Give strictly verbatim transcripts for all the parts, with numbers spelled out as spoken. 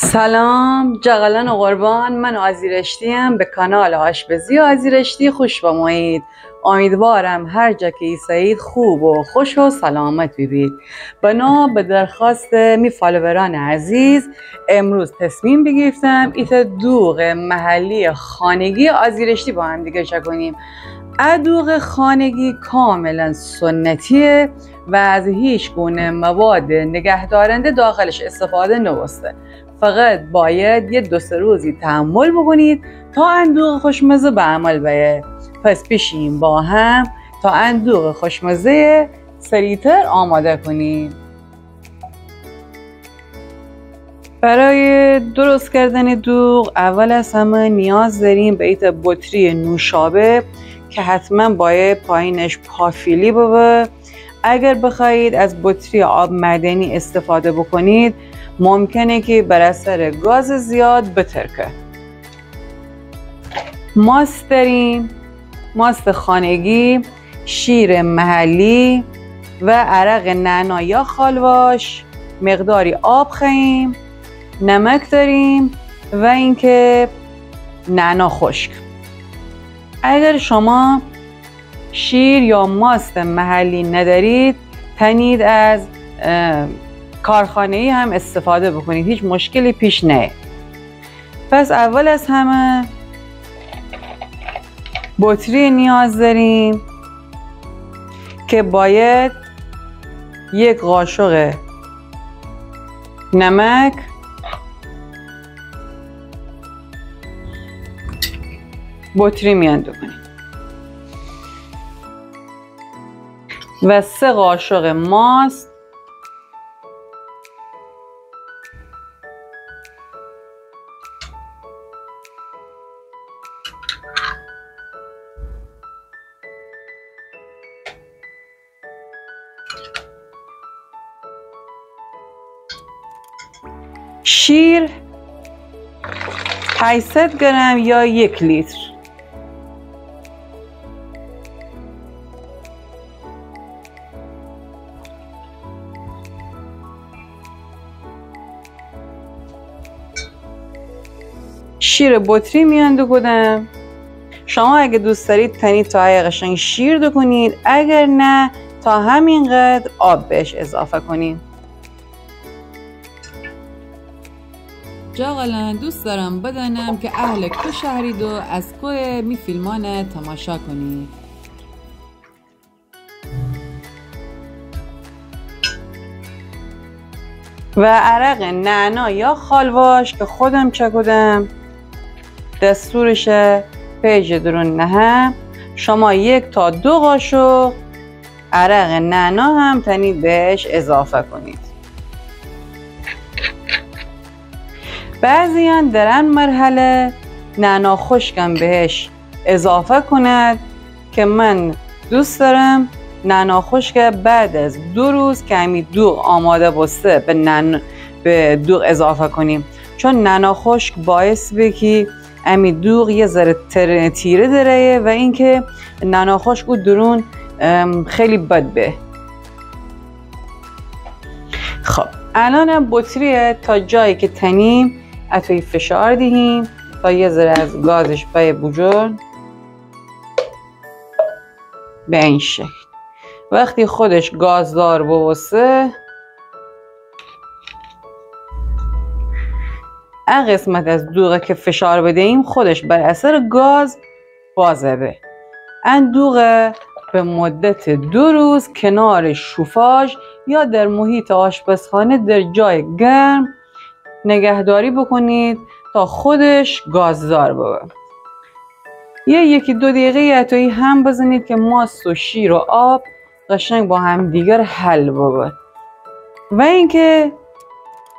سلام جغلان و قربان، من آزی رشتی‌ام، به کانال آشپزی آزی رشتی خوش بمویید. امیدوارم هر جا که ایسایید خوب و خوش و سلامت ببید. بنا به درخواست می فالووران عزیز، امروز تصمیم بگیفتم ایتا دوغ محلی خانگی آزی رشتی با همدیگه چکنیم. ا دوغ خانگی کاملاً سنتیه و از هیچ گونه مواد نگهدارنده داخلش استفاده نوسته. فقط باید یه دو سه روزی تحمل بکنید تا ان دوغ خوشمزه به عمل بیه. پس بشیم با هم تا ان دوغ خوشمزه سریعتر آماده کنیم. برای درست کردن دوغ، اول از همه نیاز داریم به ایتا بطری نوشابه که حتماً باید پایینش پافیلی ببه. اگر بخواهید از بطری آب معدنی استفاده بکنید، ممکنه که بر اثر گاز زیاد بترکه. ماست داریم، ماست خانگی، شیر محلی و عرق نعنا یا خالواش، مقداری آب خواهیم، نمک داریم و اینکه نعنا خشک. اگر شما شیر یا ماست محلی ندارید، تنید از، اه، کارخانه‌ای هم استفاده بکنید، هیچ مشکلی پیش نیه. پس اول از همه بطری نیاز داریم که باید یک قاشق نمک بطری میان دوکنیم و سه قاشق ماست. شیر هشتصد گرم یا یک لیتر. شیر بطری میان دوکودم. شما اگه دوست دارید تنید تا ایه قشنگ شیر دوکنید، اگر نه تا همینقدر آب بهش اضافه کنید. جغلان، دوست دارم بدانم که اهل کو شهرید و از کوه می فیلمانه تماشا کنید. و عرق نعنا یا خالواش که خودم چکودم، دستورش پیج درون نهه، شما یک تا دو قاشق عرق نعنا هم تنید بهش اضافه کنید. بعضیان در ان مرحله نعنا خشکم بهش اضافه کند که من دوست دارم نعنا خشک بعد از دو روز که امی دوغ آماده بسته به نعنا، به دوغ اضافه کنیم، چون نعنا خشک باعث به که امی دوغ یه ذره تر-، تیره درایه و اینکه نعنا خشک او درون، ام، خیلی بد به. خب، الانم بطریه تا جایی که تنیم اتویی فشار دهیم تا یه ذره از گازش بایه بوجور. به این شکل. وقتی خودش گازدار بوسه، ا قسمت از دوغه که فشار بدهیم، خودش بر اثر گاز بازه به. ان دوغه به مدت دو روز کنار شوفاژ یا در محیط آشپزخانه در جای گرم نگهداری بکنید تا خودش گازدار ببه. یه یکی دو دقیقه اتویی هم بزنید که ماست و شیر و آب قشنگ با همدیگر حل ببه. و اینکه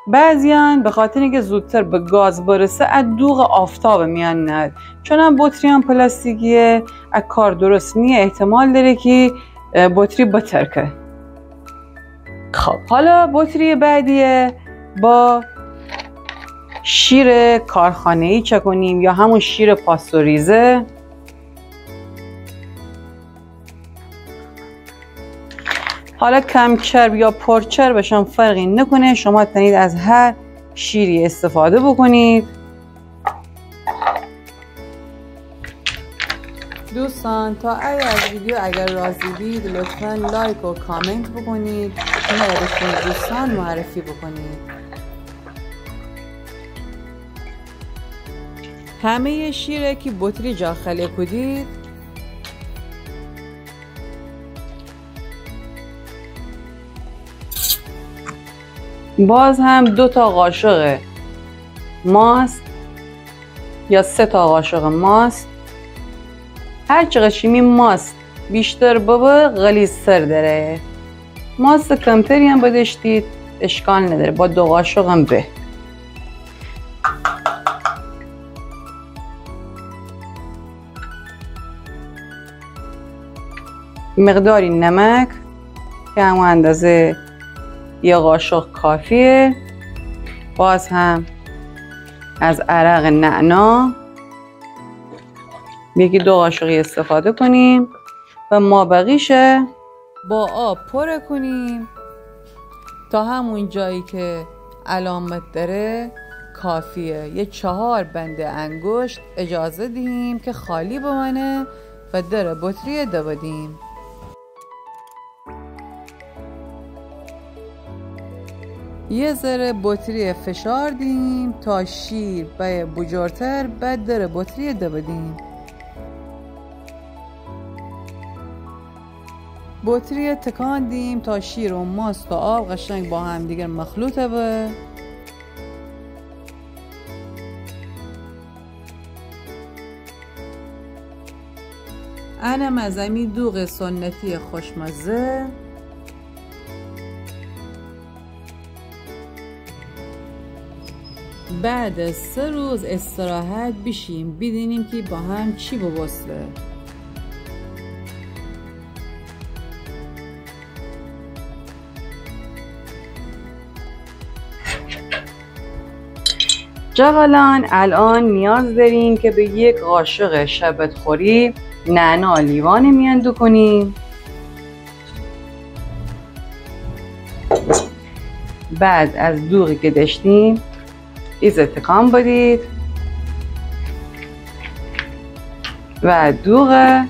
بعضیان به خاطر اینکه زودتر به گاز برسه، ا دوغ آفتاب میان نهد، چون ا بطریان پلاستیکیه، ا کار درست نیه، احتمال داره که، اه، بطری بترکه. خب، حالا بطری بعدیه با شیر کارخانه‌ای چکنیم یا همون شیر پاستوریزه. حالا کم چرب یا پر چربش هم فرقی نکنه، شما تنید از هر شیری استفاده بکنید. دوستان، تا ای از ویدیو اگر راضی بید، لطفاً لایک و کامنت بکنید، مره به شیمی دوستان معرفی بکنید. همهٔ شیره کی بطری جا خالی کودید، باز هم دو تا قاشق ماست یا سه تا قاشق ماست، هر چقدر شیمی ماست بیشتر ببه، غلیظ‌تر دره. ماست کمتری هم بدشتید، اشکال ندره، با دو قاشق هم به. مقداری نمک که همون اندازه یه قاشق کافیه. باز هم از عرق نعنا یکی دو قاشقی استفاده کنیم و مابقیشه با آب پر کنیم تا همون جایی که علامت داره کافیه. یه چهار بند انگشت اجازه دهیم که خالی بمانه و در بطری دبدیم. یه ذره بطری فشار دیم تا شیر بایه بجرتر، بعد در بطری دبدیم. بطری تکان دیم تا شیر و ماست و آب قشنگ با همدیگر مخلوط به. انم از امی دوغ سنتی خوشمزه. بعد از سه روز استراحت بیشیم، بیدینیم کی با هم چی ببوسته. جغلان، الان نیاز دارین که به یک قاشق شربت‌خوری نعنا لیوان میان دوکنین. بعد از دوغی که داشتیم، ایزه تکان بدید و دوغه.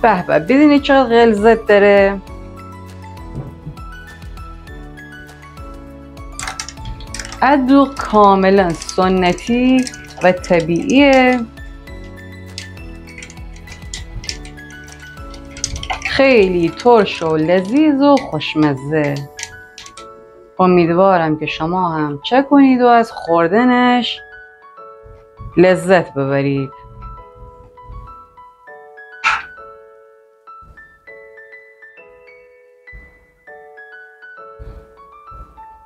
به به، بیدینی چقدر غلظت داره. ا دوغ کاملاً سنتی و طبیعیه. خیلی ترش و لذیذ و خوشمزه. امیدوارم که شما هم چکنید و از خوردنش لذت ببرید.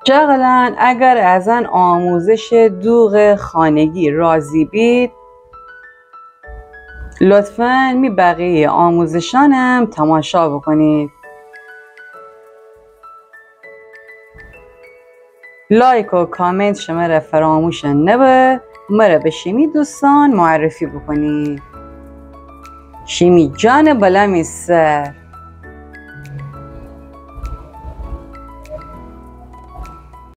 جغلان، اگر از ان آموزش دوغ خانگی راضی بید، لطفاً می بقیه آموزشانم تماشا بکنید. لایک و کامنت شمره فراموش نبه، مره به شیمی دوستان معرفی بکنید. شیمی جان بلا می سر.